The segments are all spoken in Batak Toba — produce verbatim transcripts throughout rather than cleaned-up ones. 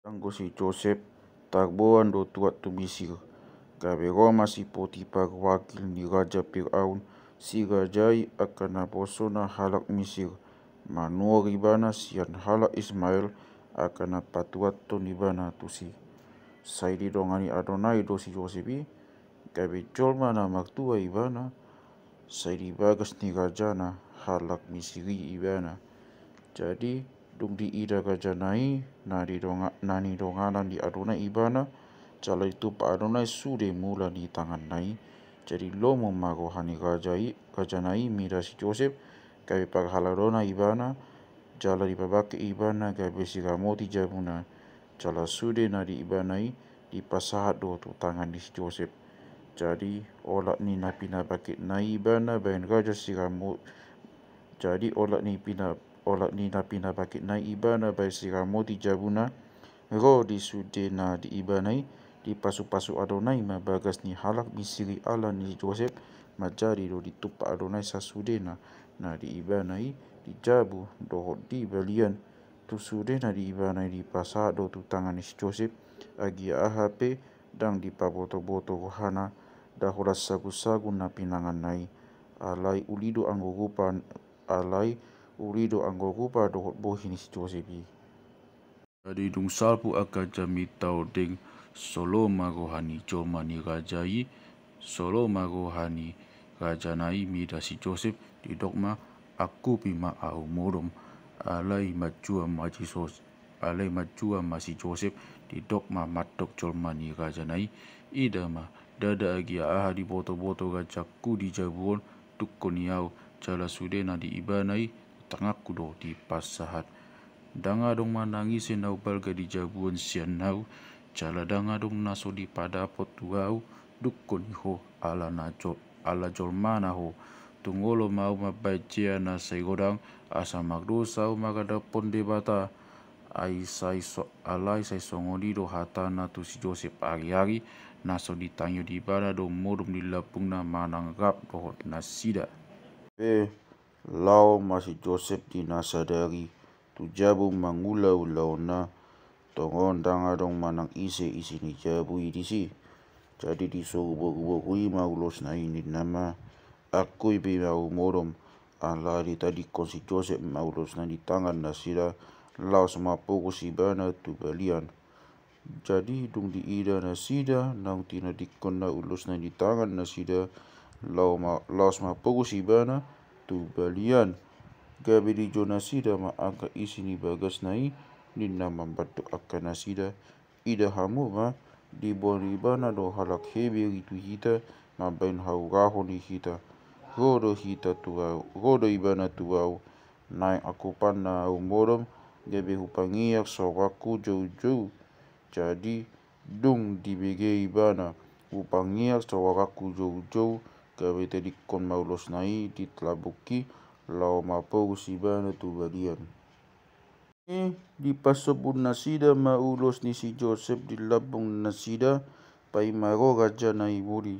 Anggo si Josep tarboan do tuat tu Misir. Gabe ro ma si Potipar wakil ni raja Firaun, si raja i angka naposona halak Misir, manuhor ibana sian halak Ismael angka na patuathon ibana tusi. Sai didongani Adonai do si Josep i, gabe jolma na martua ibana, sai di bagas ni rajana halak Misir i ibana. Jadi dung diida rajana i na nidonganan ni Adonai ibana, jala ditumpak Adonai sude mula ni tanganna i. Jadi lomo ma roha ni raja i, rajana i mida si Josep, gabe parhaladona ibana, jala dipabangke ibana gabe siramoti jabuna. Jala sude na di ibana i dipasahat do tu tangan ni si Josep. Jadi olat ni na pinabangketna i ibana baen raja siramo. Jadi olat ni pina olat ni na pinabangketna i ibana baen siramoti jabuna. Ro di sude na di ibana i, dipasupasu Adonai ma bagas ni halak Misir i ala ni si Josep. Manjadi do ditumpak Adonai sasudena na di ibana i di jabu dohot di balian. Tu sude na di ibana i dipasahat do tu tangan ni si Josep, agia aha pe ndang dipabotoboto rohana, ndang holan sagunsagun na pinanganna i. Alai uli do anggo rupa, alai uli do anggo rupa dohot bohi ni si Josep i. Jadi dung salpu angka jamita ondeng, so lomo ma roha ni jolma ni raja i, so lomo ma roha ni rajana i mida si Josep, didok ma, angkupi ma ahu modom. Alai manjua ma si Jos-, alai manjua ma si Josep, didok ma mandok jolma ni rajana i, ida ma, ndada agia aha dibotoboto rajaku di jabu on, dungkon i ahu, jala sude na di ibana i, tanganku do dipasahat. Ndang adong manang ise na umbalga di jabu on sian ahu, jala ndang adong na so dipadapot tu ahu, dungkon i ho, ala na jo-, ala jolmana ho. Tung olo ma ahu mambaen jea na sai godang, asa mardosa ahu maradophon Debata. Ai sai so-, alai sai songon i do hatana tu si Josep ariari, na so ditangihon ibana do modom di lambungna manang rap dohot nasida. Pe laho ma si Josep di na sadari tu jabu mangula ulaonna, tongon ndang adong manang ise isi ni jabu i disi. Jadi disoru boruboru i ma ulosna i ninna ma, angkupi ma ahu modom. Alai ditadingkon si Josep ma ulosna di tangan nasida, laos mampogos ibana tu balian. Jadi dung diida nasida naung tinadingkonna ulosna di tangan nasida, lao ma-, laos mampogos ibana tu balian. Gabe dijou nasida ma angka isi ni bagasna i, ninna ma mandok angka nasida, ida hamu ma, diboan ibana do halak Heber i tu hita, mambaen haurahon di hita. Ro do hita tu ahu, ro do ibana tu ahu, naeng angkupanna ahu modom, gabe hupangiak saoranku joujou. Jadi dung dibege ibana, hupangiak saoranku joujou, gabe tadingkon ma ulosna i di lambungki, laho mampogos ibana tu balian. I dipasombun nasida ma ulos ni si Josep di lambung nasida, paima ro rajana i muli.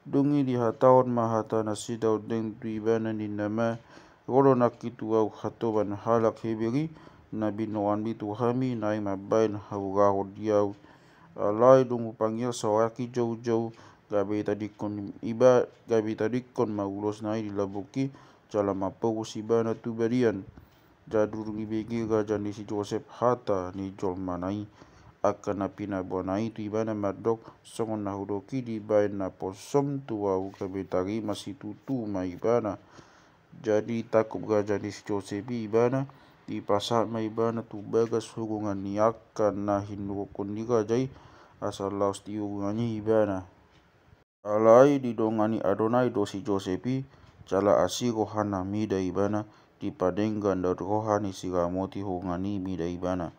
Dung i dihatahon ma hata nasida ondeng tu ibana ninna ma, ro do nangkin tu ahu hatoban halak Heber i, na binoanmi tu hami naeng mambaen haurahon di ahu. Alai dung hupangiak saoranki joujou, gabe tadingkon iba-, gabe tadingkon ma ulosna i di lambungki, jala mampogos ibana tu balian. Jadi dung dibege raja ni si Josep hata ni jolmana i, angka na pinaboana i tu ibana mandok, songon na hudok i dibaen naposom tu ahu, gabe tarima situtu ma ibana. Jadi ditangkup raja ni si Josep i ibana, dipasahat ma ibana tu bagas hurungan ni angka na hinuruhon ni raja i, asa laos di hurungan i ibana. Alai didongani Adonai do si Josep i, jala asi rohana mida ibana, dipadenggan do roha ni siramoti hurungan i mida ibana.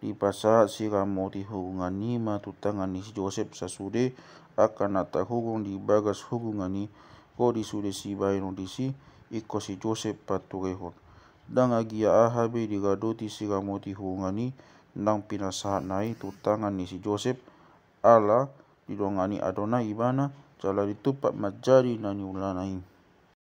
Dipasahat siramoti hurungan i ma tu tangan ni si Josep sasude, angka na tarhurung di bagas hurungan i, ro di sude sibahenon disi, ingkon si Josep panturehon. Ndang agia aha be diradoti siramoti hurungan i, naung pinasahatna i tu tangan ni si Josep, ala didongani Adonai ibana, jala ditumpak manjadi na niulana i.